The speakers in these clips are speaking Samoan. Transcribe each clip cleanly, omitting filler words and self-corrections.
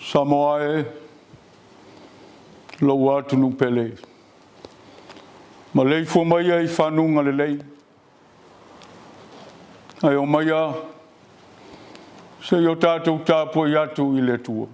Samoa e, lou atunuu pele, maleifua maia i fanuga lelei, ae omaia se i o tatou tapuai atu i le Atua.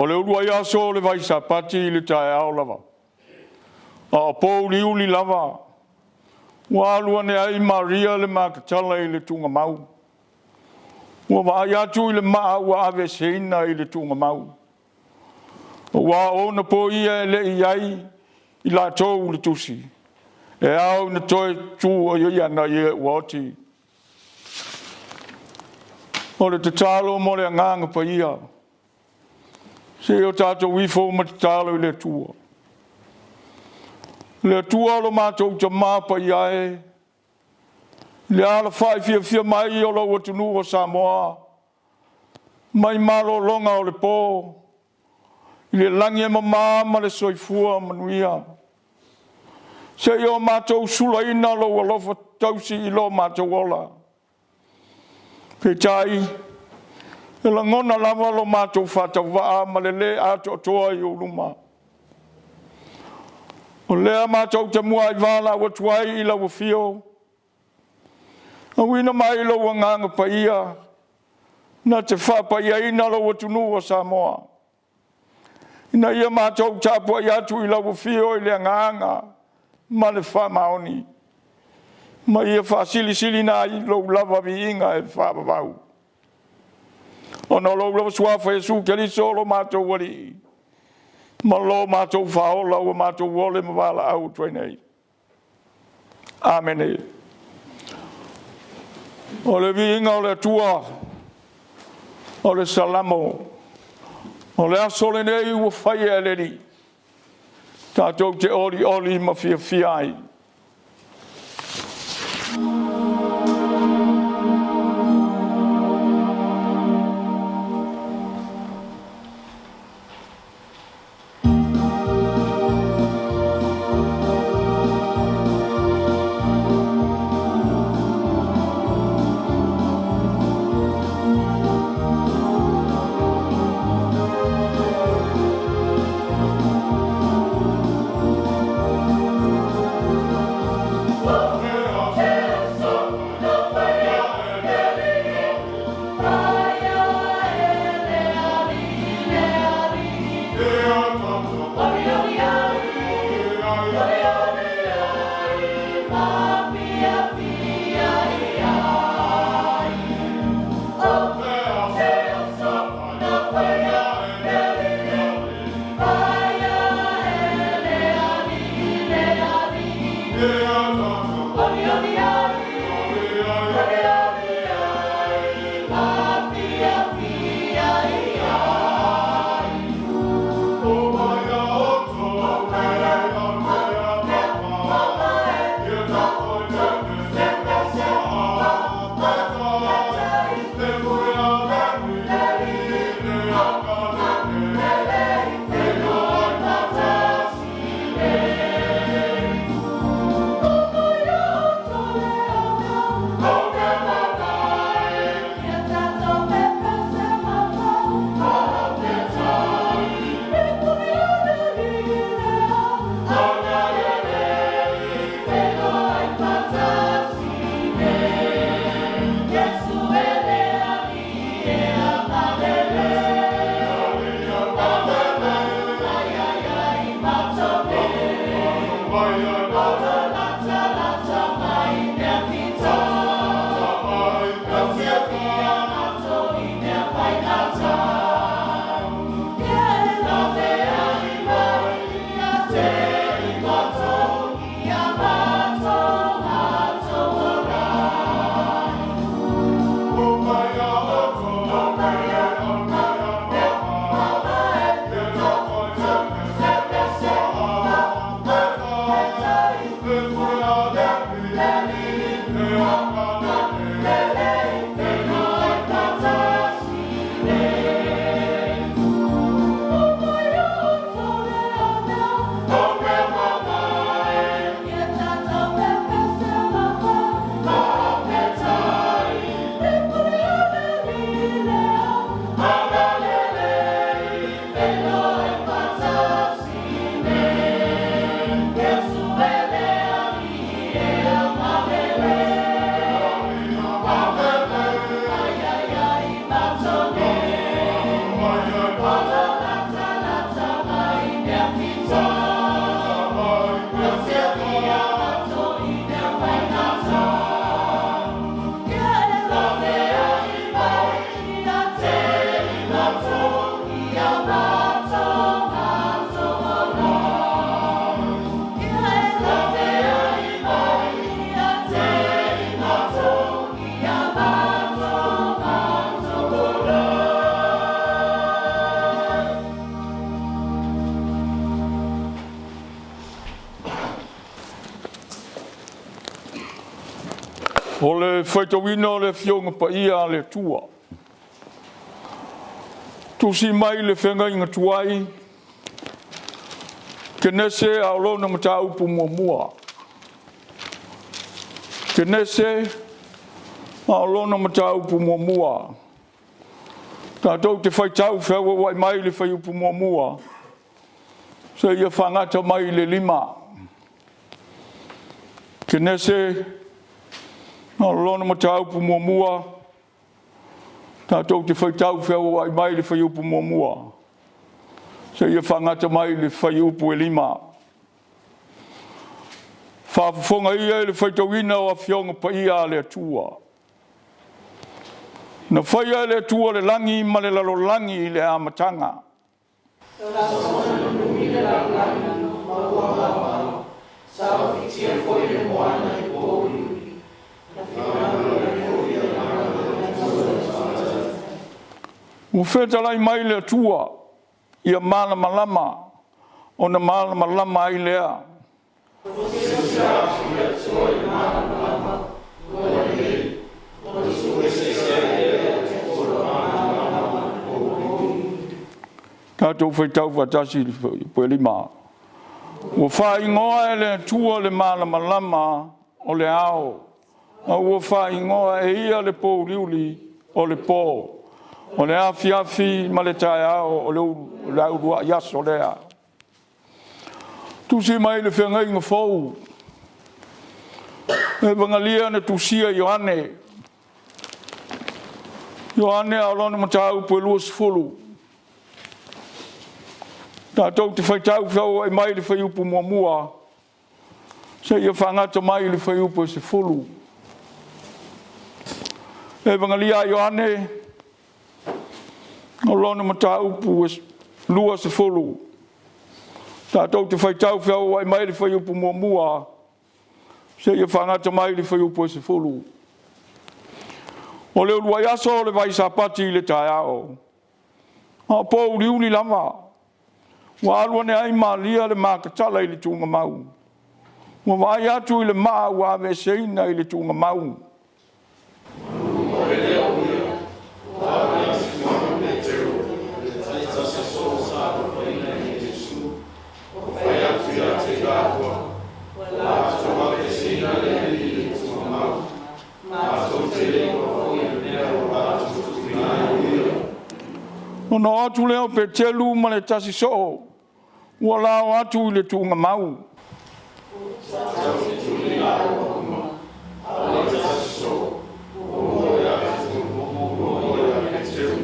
O le uluai aso o le vai Sapati i le taeao lava, a o pouliuli lava, ua alu ane ai Maria le Maketala i le tuugamau, ua vaai atu i le maa ua aveeseina i le tuugamau, aua o ona po ia e le i i ai i latou i le tusi, e ao ina toe tuuaia nai e ua oti. O le tatalo mo le Agaga Paia. Se i o tatou ifo ma tatalo i le Atua. Le Atua o lo matou Tama Paia e, i le alafai fiafia mai o lou atunuu o Samoa, mai malologa o le po, i le lagi e mama ma le soifua manuia, seia o matou sulaina lou alofa tausi i lo matou ola. Peitai, e lagona lava lo matou faatauvaa ma le le atoatoa i ou luma. O lea matou te muai valaau atu ai i lau afio, auina mai lou Agaga Paia na te faapaiaina lou atunuu o Samoa, ina ia matou tapuai atu i lau afio i le agaga ma le faamaoni, ma ia faasilisiliina ai lou lava viiga e faavavau. Ona o lou lava Suafa Iesu Keriso lo matou Alii ma lo matou Faaola ua matou ole ma valaau atu ai nei. Amene. O le viiga o le Atua, o le Salamo. O le aso lenei ua faia e le Alii, tatou te olioli ma fiafia ai. O le faitauina o le Afioga Paia a le Atua. Tusi mai le feagaiga tuai, Kenese a o lona mataupu muamua. Kenese a o lona mataupu muamua. Tatou te faitau feauauai mai le fuaiupu 1 seia fagata mai le 5. Kenese a o lona mataupu muamua, tatou te faitau feauauai mai le fuaiupu 1 seia fagata mai le fuaiupu 5. Faafofoga ia i le faitauina o Afioga Paia a le Atua. Na faia e le Atua le lagi ma le lalolagi i le amataga. Sa soona nunumi le lalolagi ma ua maoao, sa ofitia foi le moana i pouliuli. Na finagalo ai foi le Agaga o le Atua i faatalitali. Ua fetalai mai le Atua, ia malamalama, ona malamalama ai lea. Ua silasila atu le Atua i le malamalama, ua lelei, ona sue ai lea o le tofolo malamalama ma le pouliuli. Tatou faitau faatasi i le fuaiupu 5. Ua faaigoa e le Atua le malamalama o le ao, a ua faaigoa e ia le pouliuli o le po. O le afiafi ma le taeao o le uluai aso lea. Tusi mai le Feagaiga Fou, Evagelia na tusia e Ioane, Ioane a o lona mataupu e 20. Tatou te faitau feauauai mai le fuaiupu 1 seia fagata mai le fuaiupu 10. Evagelia a Ioane, o lona mataupu e 20. Tatou te faitau feauauai mai le fuaiupu 1 seia fagata mai le fuaiupu 10. O le uluai aso o le vai Sapati i le taeao, a o pouliuli lava, ua alu ane ai Maria le Makatala i le tuugamau, ua vaai atu i le maa ua aveeseina i le tuugamau. Pule lea o ia, ua alu ia Simona Peteru ma le tasi soo sa alofaina e Iesu, ma fai atu ia te i laua, Ua latou aveeseina le Alii i le tuugamau, matou te le iloa foi le mea ua latou tuuina ai o ia. Ona o atu lea o Petelu ma le tasi soo ua lao atu i le tuugamau. Taufetuli laua uma, a o le tasi soo, ua moe atu muamua ia Peteru,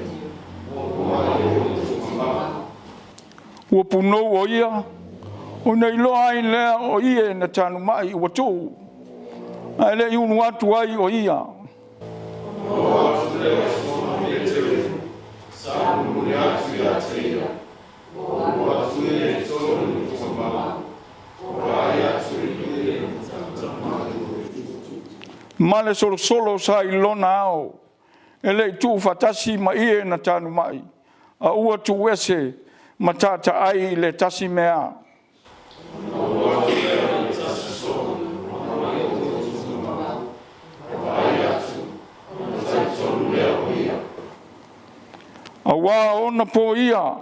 muamua ai oo i le tuugamau. Ua punou o ia, ona iloa ai lea o ie na tanumai ua tuu, ae le i ulu atu ai o ia. Ona oo atu lea o Simona Peteru, samulimuli atu ia te ia, ua ulu atu ia i totonu i le tuugamau, ua vaai atu i ie na tatamai. Ma le solosolo sa i lona ao, e le i tuufaatasi ma ie na tanumai, a ua tuuese ma taataai i le tasi mea. Ona oo atu lea o le tasi soo ma oo i le tuugamau, ua vaai atu, ona talitonu lea o ia. Aua o ona po ia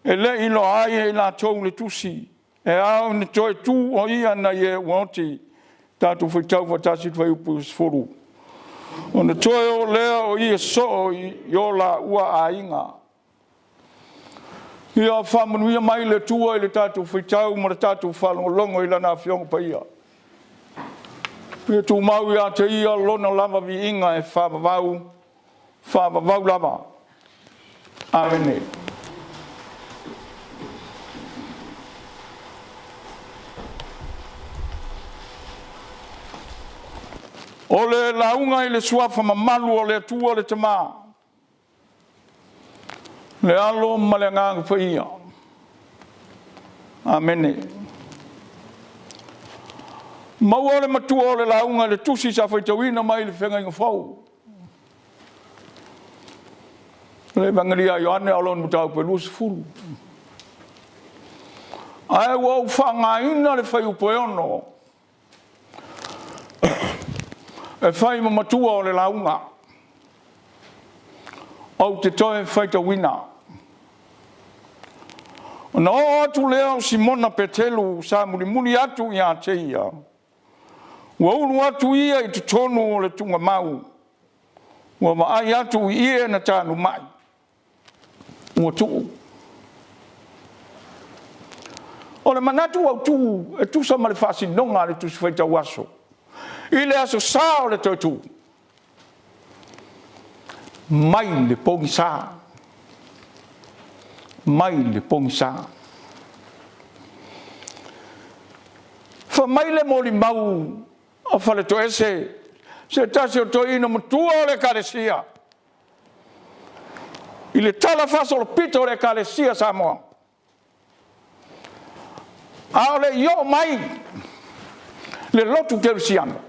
e le i iloa ai e i latou le tusi, e ao ona toe tu o ia nai e ua oti. Tatou faitau faatasi i le fuaiupu 10. Ona toe o lea o ie soo i o laua aiga. Ia faamanuia mai le Atua i le tatou faitau ma le tatou faalogologo i Lana Afioga Paia. Ia tumau ia te Ia Lona lava viiga e faavavau, faavavau lava. Amene. O le lauga i le suafa mamalu o le Atua le Tama, le Alo ma le Agaga Paia. Amene. Maua le matua o le lauga i le tusi sa faitauina mai le Feagaiga Fou. Le Evagelia a Ioane o lona mataupu e 20. Ae ua ou faaaogaina le fuaiupu e 6 E fai ma matua o le lauga, ou te toe faitauina. Ona oo atu lea o Simona Petelu sa mulimuli atu ia te ia, ua ulu atu ia i totonu o le tuugamau, ua vaai atu i ie na tanumai, ua tuu. O le manatu autu e tusa ma le faasinoga a le Tusi Faitau Aso, i le Aso Sa o le toe-tu, mai le pogisa, mai le pogisa. Fai mai le molimau a Faletoese, se tasi o toeaina matua o le Ekalesia, i le talafaasolopito o le Ekalesia a Samoa, a o le i oo mai le lotu kerisiano,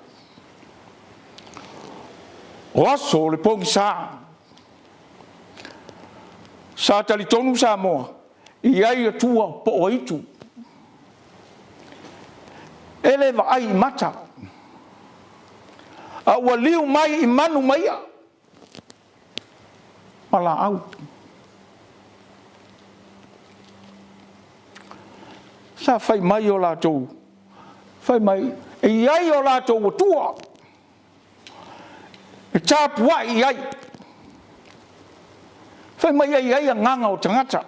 o aso o le pogisa. Sa talitonu Samoa e i ai Atua po o aitu, e le vaai i mata, a ua liu mai i manu ma i'a ma laau. Sa fai mai o latou, fai mai e i ai o latou atua e tapuai i ai, fai mai e i ai agaga o tagata,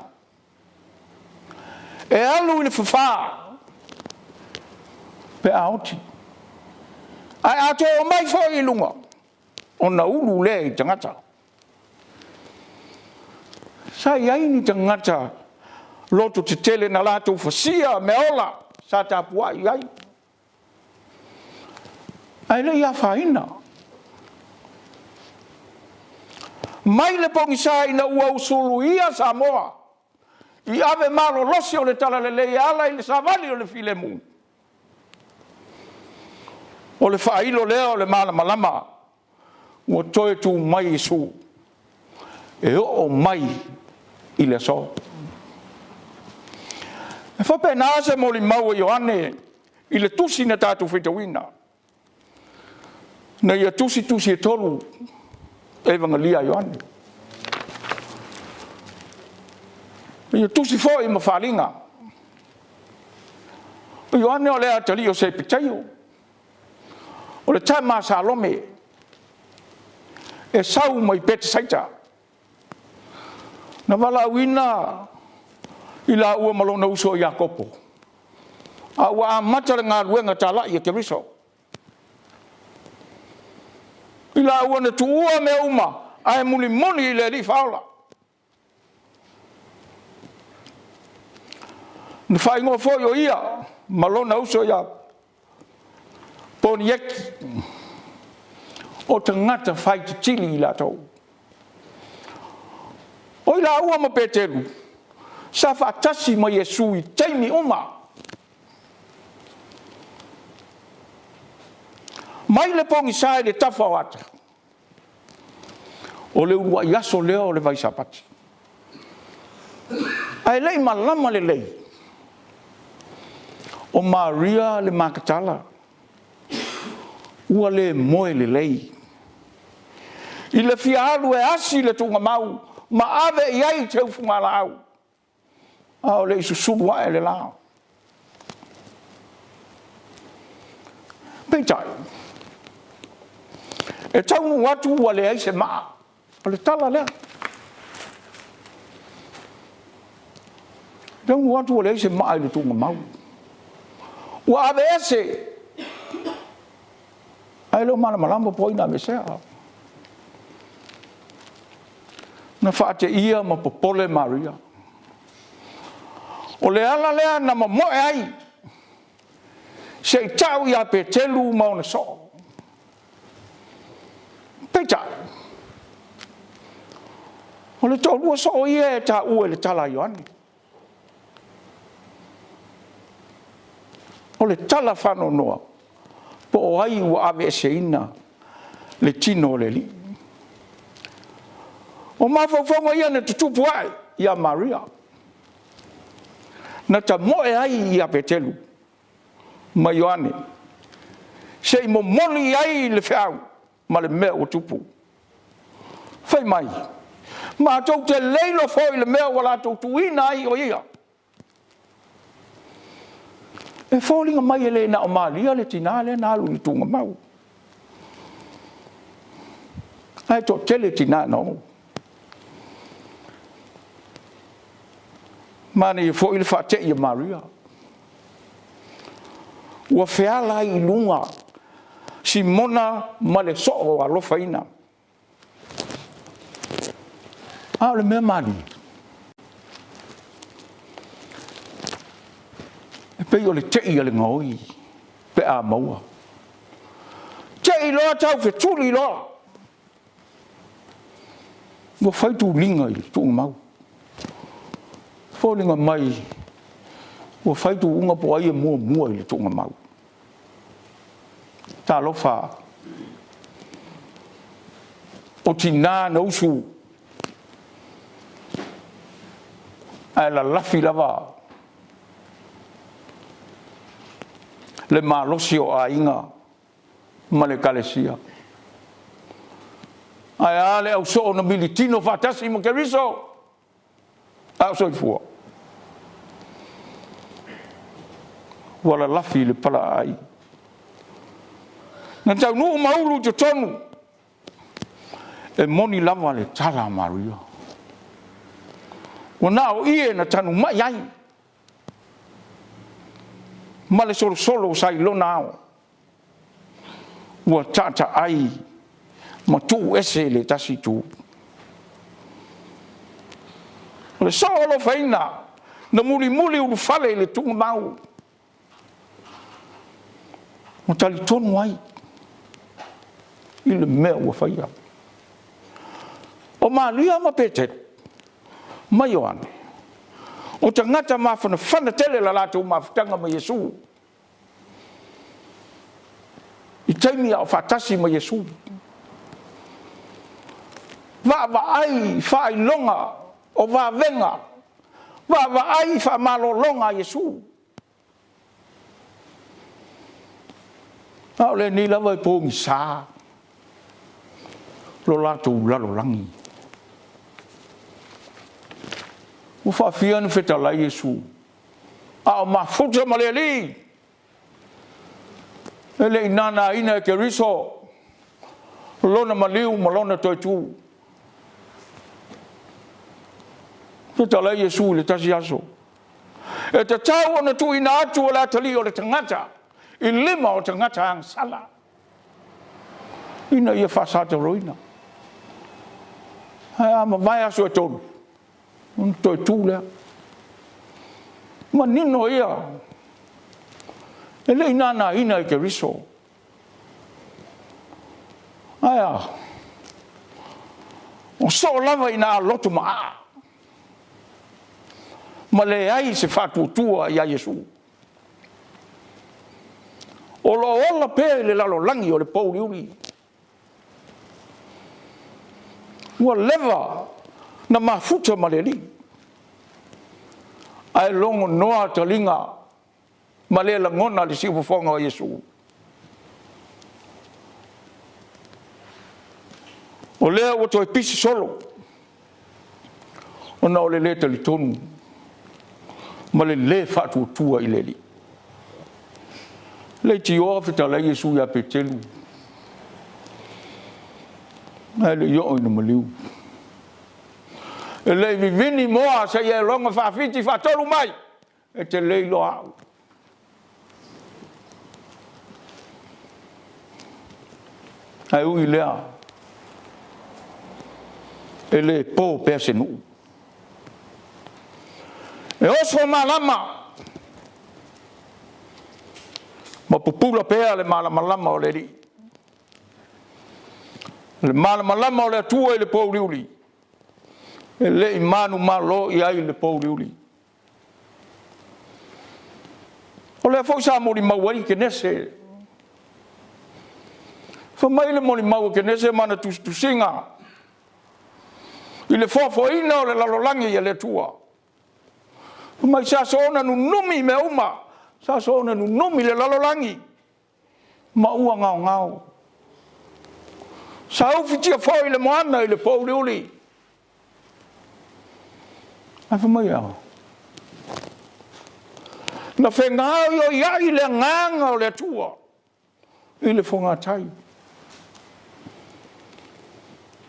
e alu i le fafa pe a oti, ae a toe omai foi i luga, ona ulu lea i tagata. Sa i ai ni tagata loto tetele na latou fasia meaola sa tapuai i ai, ae le i afaina. Mai le pogisa ina ua usuluia Samoa i ave malolosi o le talalelei e ala i le savali o le filemu, o le faailo lea o le malamalama ua toe tu mai Iesu e oo mai i le aso. E faapena se molimau a Ioane i le tusi na tatou faitauina, na ia tusi tusi e tolu, Evagelia a Ioane. Na ia tusi foi ma faaaliga. O Ioane o le atalii o Sepetaio, o le tama a Salome, e sau mai Petesaita. Na valaauina i laua ma lona uso ia Iakopo, a ua amata le galuega talai a Keriso. I laua na tuua mea uma ae mulimuli i le Alii Faaola. Na faaigoa foi o ia ma lona uso ia Ponieki, o tagata fai tetili i latou. O i laua ma Peteru, sa faatasi ma Iesu i taimi uma. Mai le pogisa i le tafa o ata, o le uluai aso lea o le vai Sapati. Ae le i malama lelei, o Maria le Maketala ua le moe lelei, i le fia alu e asi le tuugamau ma ave i ai teufugalaau, a o le i susulu ae le la. Peitai, e taunuu atu ua leai se maa, o le tala lea. E taunuu atu ua leai se maa i le tuugamau, ua aveese, ae le o malamalama po o ai na aveesea. Na faateia ma popole Maria. O le ala lea na momoe ai se i tau ia Peteru ma ona soo. Peitai, o le toalua soo ia e taua i le tala a Ioane. O le tala faanoanoa, po o ai ua aveeseina le tino o le Alii. O mafaufauga ia na tutupu ae ia Maria, na tamoe ai ia Peteru ma Ioane, se i momoli i ai le feau. ma le mea ua tupu. Fai mai, matou te le iloa foi le mea ua latou tuuina ai o ia. E foliga mai e le na o Maria le tinā lea na alu i le tuugamau, ae toatele tinā na o. Manaia foi le faate'i a Maria, ua feala ai i luga Simona ma le soo alofaina. A o le mea malie, e pei o le tei a le gaoi pe a maua, te i loa taufetuli loa, ua fai tuliga i le tuugamau. E foliga mai ua fai tuuga po o ai e muamua i le tuugamau. Talofa! O tina na usu ae lalafi lava le malosi o aiga ma le Ekalesia. Ae a le ausoo na militino faatasi ma Keriso a o soifua? Ua lalafi i le palaai. Na taunuu ma ulu i totonu, e moni lava le tala a Maria, ua na o ie na tanumai ai ma le solosolo sa i lona ao, ua taataai ma tuu ese i le tasi itu. O le soo alofaina na mulimuli ulufale i le tuugamau, ua talitonu ai i le mea ua faia. O Maria ma Petelo ma Ioane, o tagata mafanafana tele le latou mafutaga ma Iesu i taimi a o faatasi ma Iesu. Vaavaai i faailoga o vavega, vaavaai i faamalologa a Iesu. A o lenei lava e pogisa lo latou lalolagi. Ua faafia ona fetalai Iesu a o mafuta ma le Alii, e le i nanaina e Keriso lona maliu ma lona toe tu. Fetalai Iesu i le tasi aso, e tatau ona tuuina atu le atalii o le tagata i lima o tagata agasala, ina ia faasataloina. Ae a mavae aso e tolu, ona toe tu lea. Manino ia, e le i nanaina e Keriso. Ae a? Ua soo lava ina aloto maaa ma leai se faatuatua ia Iesu. O lo o ola pea i le lalolagi o le pouliuli. Ua leva na mafuta ma le Alii, ae logonoa taliga ma le lagona le siufofoga o Iesu. O lea ua toe pisi solo ona o le le talitonu ma le le faatuatua i le Alii. Leitioa fetalai Iesu ia Peteru ae le i oo ina maliu. E le i vivini moa seia e logo faafiti faatolu mai, e te le iloa au. Ae ui i lea, e le po pea se nuu. E oso malama ma pupula pea le malamalama o le Alii, le malamalama o le Atua i le pouliuli, e le i manumalo i ai le pouliuli. O lea foi sa molimau ai Kenese. Fai mai le molimau a Kenese ma ana tusitusiga i le foafoaina o le lalolagi e le Atua. Fai mai se aso ona nunumi mea uma, se aso ona nunumi le lalolagi ma ua gaogao. Sa ufitia foi le moana i le pōuliuli. Ae fai mai e a? Na fegaoioiai le agaga o le Atua i le fogatai.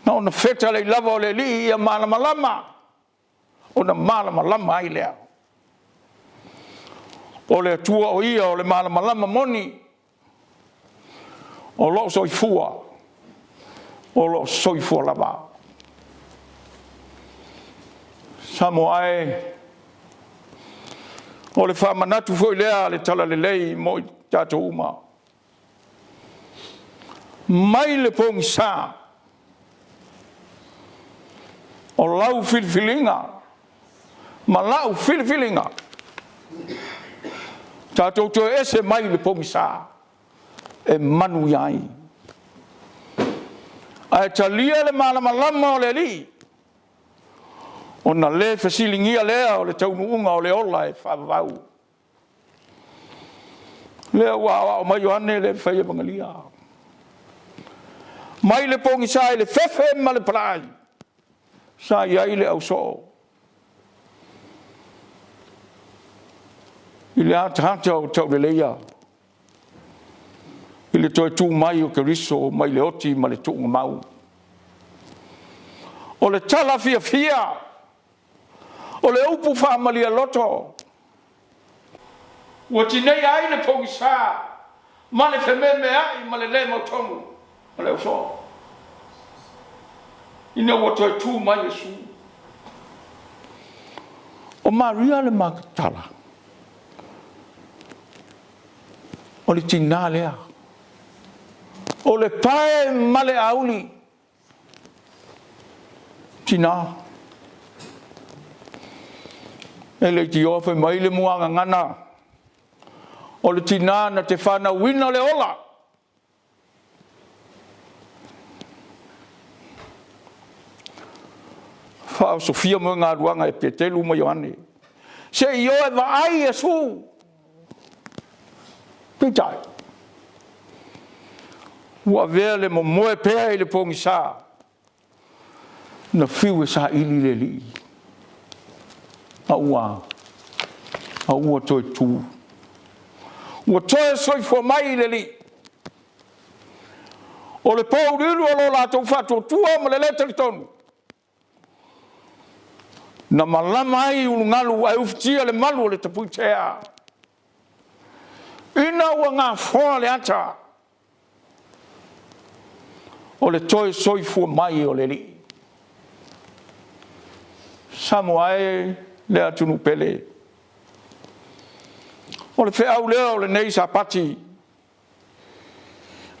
Na ona fetalai lava o le Alii ia malamalama, ona malamalama ai lea. O le Atua o Ia o le malamalama moni, o lo o soifua, o lo o soifua lava. Samoa e, o le faamanatu foi lea a le Talalelei mo i tatou uma. Mai le pogisa, o lau filifiliga ma lau filifiliga, tatou te o ese mai le pogisa e manuia ai. Ae talia le malamalama o le Alii, ona le fesiligia lea o le taunuuga o le ola e faavavau. O lea ua aoao mai Ioane le fai-evagalia, mai le pogisa i le fefe ma le palai, sa i ai le ausoo i le ataata o tauleleia i le toe tu mai o Keriso mai le oti ma le tuugamau. O le tala fiafia, o le upu faamalialoto, ua tineia ai le pogisa ma le fememeai ma le le mautonu o le ausoo, ina ua toe tu mai Iesu. O Maria le Makatala, o le tinā lea, o le pae ma le auli, tinā. E leitioa fai mai le muagagana, o le tinā na te fanauina le ola. Faaosofia moegaluaga e Peteru ma Ioane, se i o e vaai Iesu. Peitai, ua avea le momoe pea i le pogisa, na fiu e saili le Alii, a ua a? A ua toe tu. Ua toe soifua mai le Alii. O le pouliuli o lo latou faatuatua ma le le talitonu, na malama ai ulugalu ae ufitia le malu o le tapuitea. Ina ua gafoa le ata o le toe soifua mai o le Alii. Samoa e le atunuu pele, o le feau lea o lenei Sapati,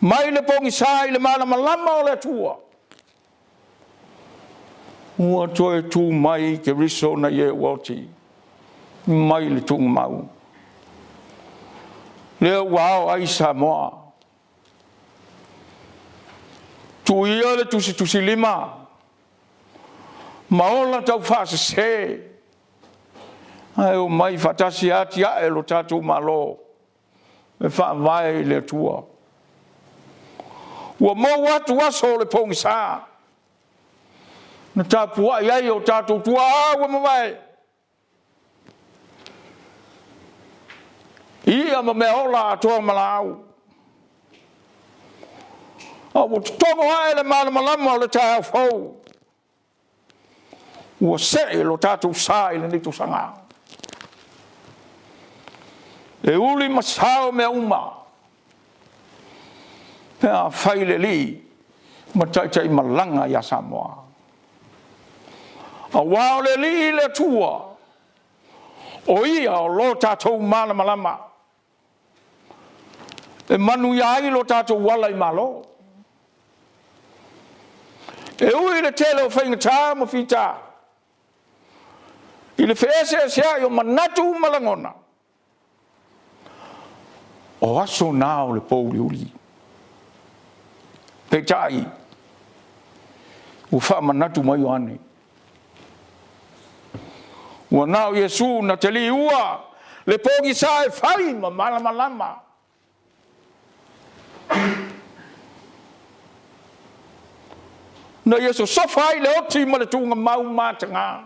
mai le pogisa i le malamalama o le Atua, ua toe tu mai Keriso nai e ua oti mai le tuugamau. Lea ua ao ai Samoa. Tuu ia le tusitusilima ma ola taufaasese, ae omai faatasi e atiae lo tatou Malo e faavae i le Atua. Ua mou atu aso o le pogisa, na tapuai ai o tatou tuaa ua mavae i i'a ma meaola atoa ma laau, a ua totogo ae le malamalama o le taeao fou, ua see lo tatou sa i lenei tausaga. E uli ma sao mea uma pe a fai le Alii ma taitaimalaga ia Samoa. Aua o le Alii le Atua, o Ia o lo tatou malamalama, e manuia ai lo tatou ala i malo. E ui i le tele o faigata ma fita, i le feeseeseai o manatu ma lagona, o aso na o le pouliuli. Peitai, ua faamanatu mai Ioane, ua na o Iesu na te liua le pogisa e fai ma malamalama. Na ia sosofa ai le oti ma le tuugamau mataga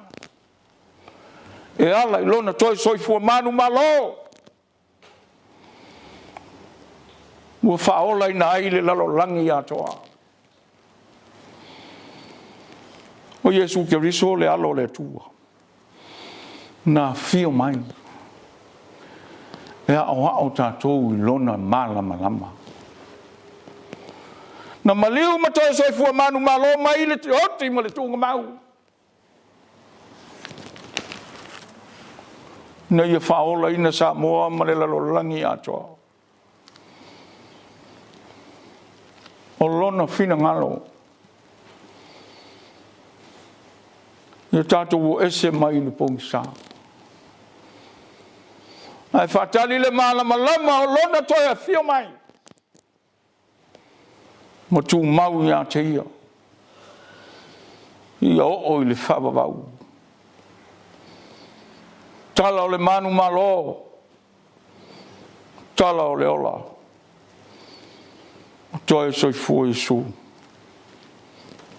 e ala i lona toe soifua manumalo ua faaolaina ai le lalolagi atoa. O Iesu Keriso o le Alo o le Atua, na afio mai e aoao tatou i Lona malamalama. Na maliu ma toe soifua manumalo mai le oti ma le tuugamau, ina ia faaolaina Samoa ma le lalolagi atoa. O Lona finagalo, ia tatou o ese mai le pogisa, ae faatali le malamalama o Lona toe afio mai ma tumau ia te Ia, seia oo i le faavavau. Tala o le manumalo, tala o le ola, ua toe soifua Iesu.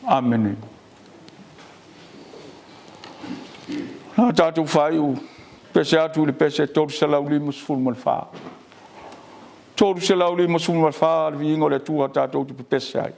Amene. O le a tatou faaiu pese atu i le pese 354. 354 le viiga o le Atua tatou te pepese ai.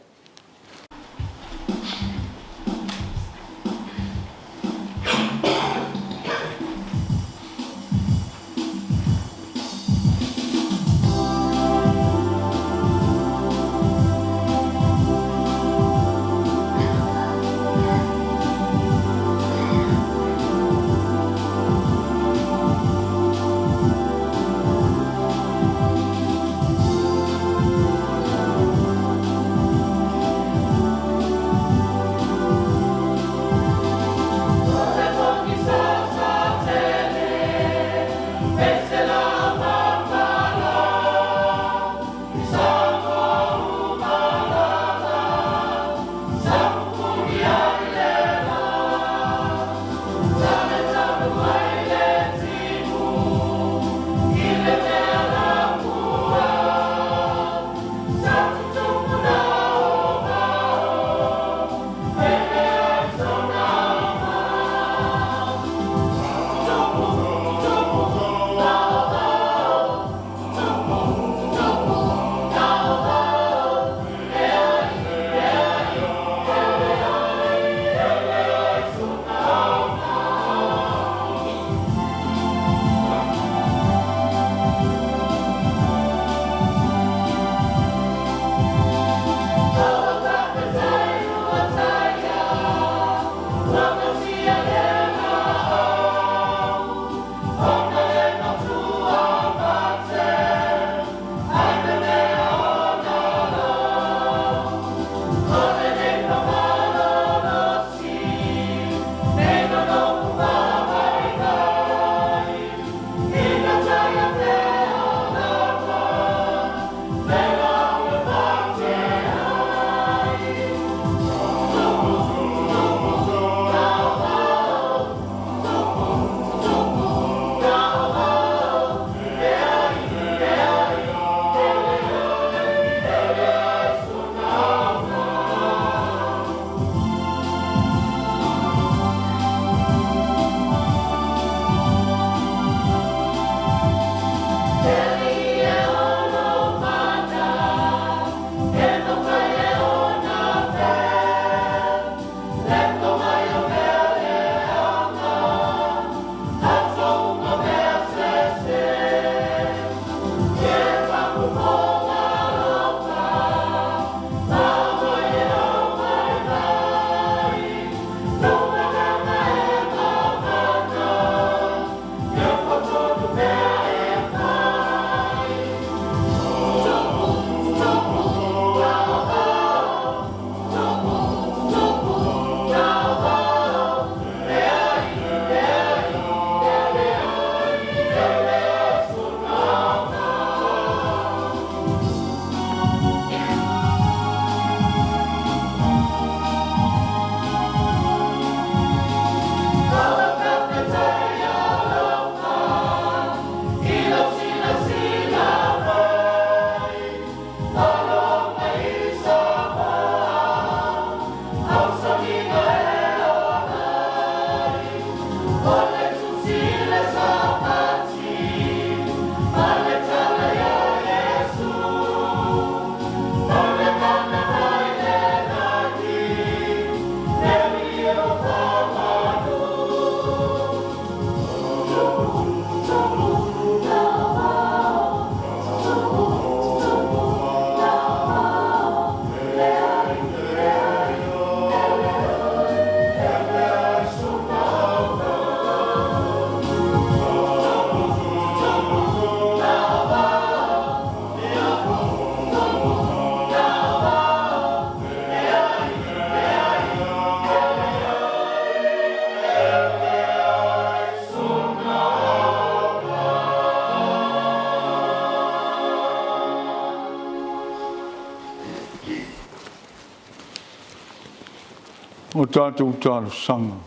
O tatou talosaga.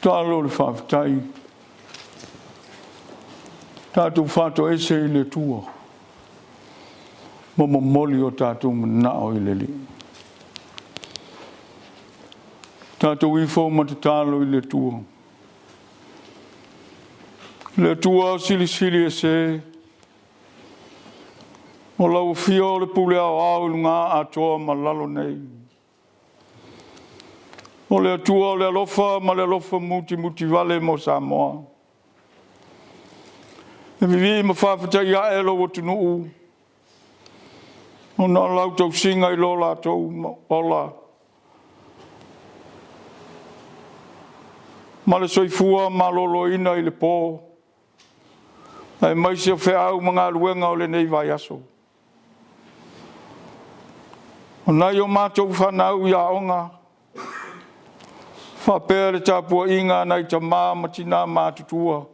Talo le faafetai. Tatou faatoese i le Atua ma momoli o tatou manao i le Alii. Tatou ifo ma tatalo i le Atua. Le Atua silisili ese, o lau afio o le pule aoao i luga atoa ma lalo nei. O le Atua o le alofa ma le alofa mutimutivale mo Samoa. E vivii ma faafetai ae lou atunuu ona o lau tausiga i lo latou ola ma le soifua maloloina i le po, aemaise o feau ma galuega o lenei vaiaso. O nai o matou fanau i aoga, faapea le tapuaiga a nai tama ma tina matutua,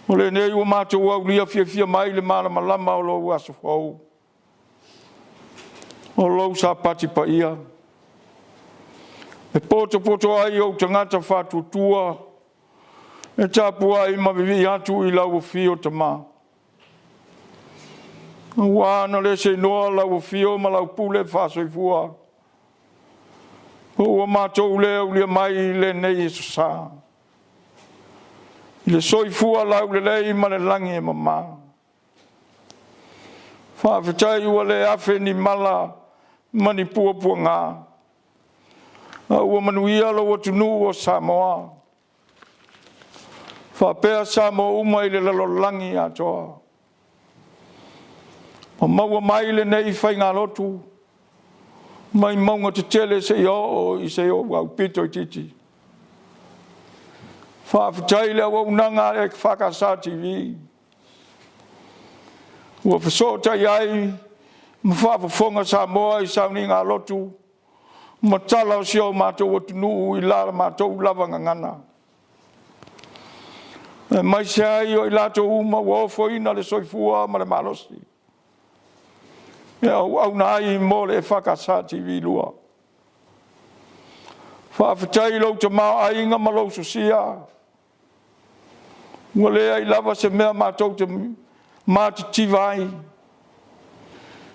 o lenei ua matou aulia fiafia mai le malamalama o lou aso fou, o lou Sapati paia, e potopoto ai ou tagata faatuatua e tapuai ma vivii atu i lau afio Tama. Aua na le seinoa lau afio ma lau pule faasoifua, ua matou le aulia mai lenei aso sa, i le soifua laulelei ma le lagi e mama. Faafetai ua le afe ni mala ma ni puapuaga, a ua manuia lou atunuu o Samoa, faapea Samoa uma i le lalolagi atoa. Ma maua mai lenei faigalotu mai mauga tetele seia oo i se ou aupito itiiti. Faafetai i le auaunaga a le EFKS TV, ua fesootai ai ma faafofoga Samoa i sauniga lotu ma tala o si o matou atunuu i la matou lava gagana, aemaise ai o i latou uma ua ofoina le soifua ma le malosi e auauna ai mo le EFKS TV 2. Faafetai i lou tamaoaiga ma lou sosia, ua leai lava se mea matou te matitiva ai.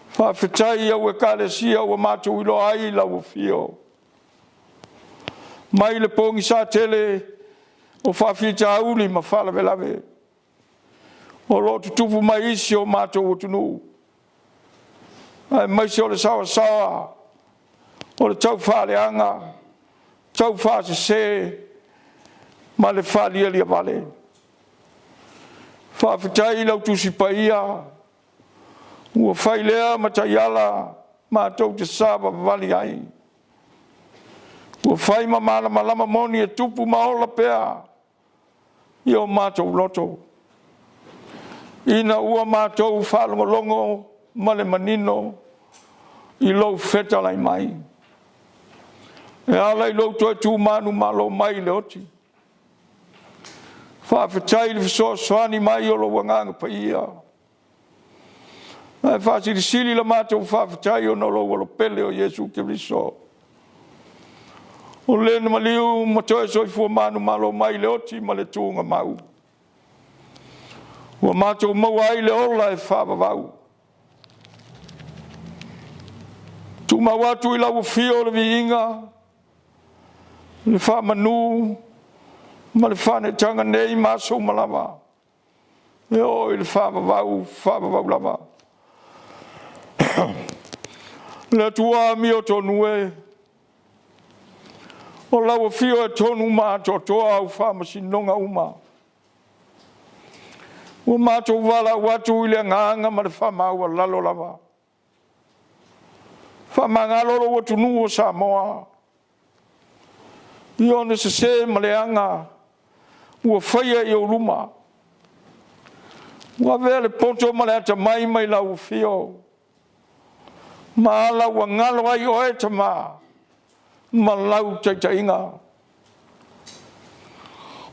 Faafetai i au Ekalesia ua matou iloa ai lau afio, mai le pogisa tele o faafitauli ma faalavelave o lo o tutupu mai isi o matou atunuu, aemaise o le saoasaoa o le taufaaleaga, taufaasese ma le faalialiavale. Faafetai i lau Tusi Paia ua fai lea ma taiala matou te savavali ai, ua fai ma malamalama moni e tupu ma ola pea i o matou loto, ina ua matou faalogologo ma le manino i lou fetalai mai, e ala i lou toe tu manumalo mai i le oti. Faafetai i le fesoasoani mai o lou Agaga Paia, ae faasilisili la matou faafetai ona o lou Alopele o Iesu Keriso, o Le na maliu ma toe soifua manumalo mai i le oti ma le tugamau, ua matou maua ai le ola e faavavau. Tumau atu i lau afio le viiga, le faamanu ma le faaneetaga nei ma aso uma lava, e oo i le faavavau, faavavau lava. Le Atua amiotonu e, o lau afio e tonu ma atoatoa au faamasinoga uma. Ua matou valaau atu i le agaga ma le faamaualalo lava. Faamagalo lou atunuu o Samoa i ona sese ma leaga ua faia i ou luma. Ua avea le poto ma le atamai mai lau afio, ma ala ua galo ai oe Tama ma lau taitaiga.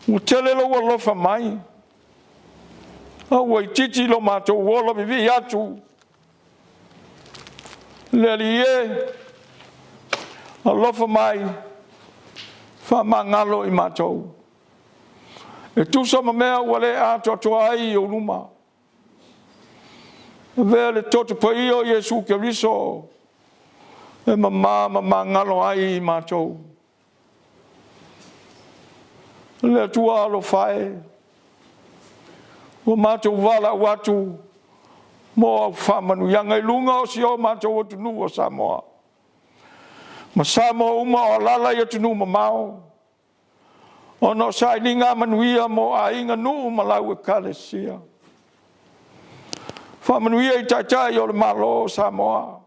Ua tele lou alofa mai, a ua itiiti lo matou ola vivii atu. Le Alii e, Alofa mai, faamagalo i matou. E tusa ma mea ua le atoatoa ai i ou luma. Avea le toto paia o Iesu Keriso e mama ma magalo ai i matou. Le Atua alofa e, ua matou valaau atu mo au faamanuiaga i luga o si o matou atunuu o Samoa, ma Samoa uma o alaala i atunuu mamao, ona o sailiga manuia mo aiga, nuu ma lau ekalesia. Faamanuia i Taitai o le Malo o Samoa,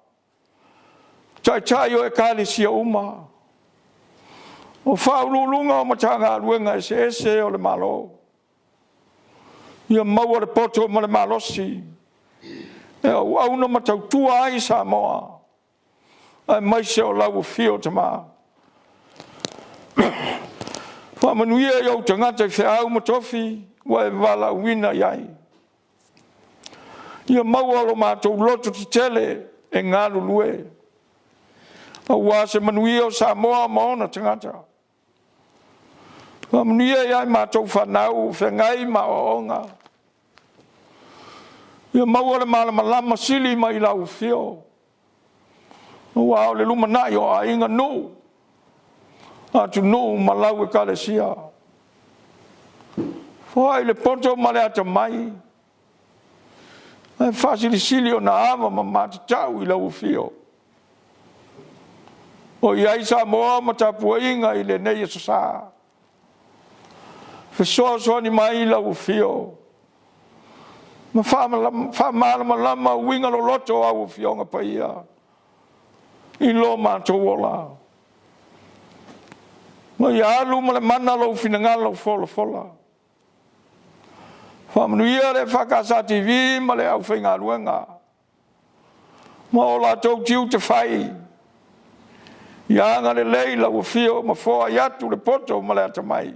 Taitai o ekalesia uma, o Faauluuluga o Matagaluega eseese o le Malo, ia maua le poto ma le malosi e auauna ma tautua ai Samoa, aemaise o lau afio Tama. Faamanuia i ou tagata i feau ma tofi ua e valaauina i ai. Ia maua lo matou loto tetele e galulue, aua se manuia o Samoa ma ona tagata. Faamanuia ia i matou fanau o feagai ma aoaoga, ia maua le malamalama sili mai lau afio, aua o le lumanai o aiga, nuu, atunuu ma lau ekalesia. Foai le poto ma le atamai, ae faasilisili ona ava ma matatau i lau afio o i ai Samoa ma tapuaiga i lenei aso sa. Fesoasoani mai lau Afio ma faamalamalama uiga loloto o au Afioga Paia i lo matou ola, ma ia alu ma le mana lou finagalo folafola. Faamanuia le EFKS TV ma le aufaigaluega ma o latou tiute fai. Ia agalelei lau Afio ma foai atu le poto ma le atamai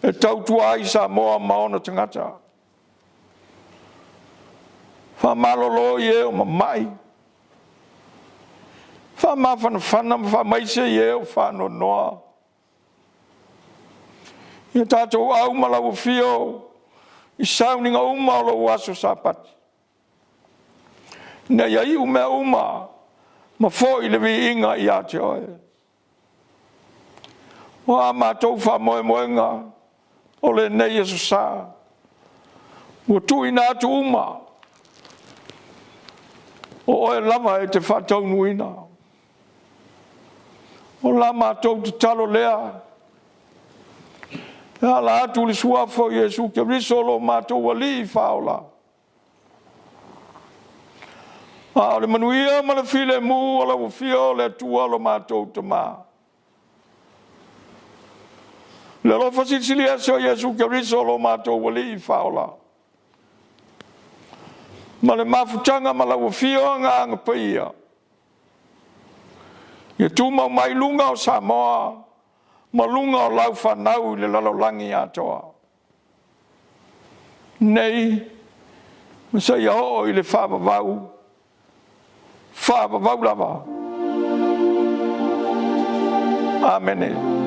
e tautua ai Samoa ma ona tagata. Faamalolo i e o mamai, faamafanafana ma faamaise i e o faanoanoa. Ia tatou au ma lau afio i sauniga uma o lou aso Sapati, ina ia iu mea uma ma foi le viiga ia te Oe. O a matou faamoemoega o lenei aso sa, ua tuuina atu uma, o Oe lava e te faataunuuina. O la matou tatalo lea, e ala atu i le Suafa o Iesu Keriso lo matou Alii Faaola. A o le manuia ma le filemu o lau Afio le Atua lo matou Tama, le alofa silisili ese o Iesu Keriso lo matou Alii Faaola, ma le mafutaga ma lau Afio Agaga Paia, ia tumau mai luga o Samoa ma luga o lau fanau i le lalolagi atoa, nei ma seia oo i le faavavau, faavavau lava. Amene.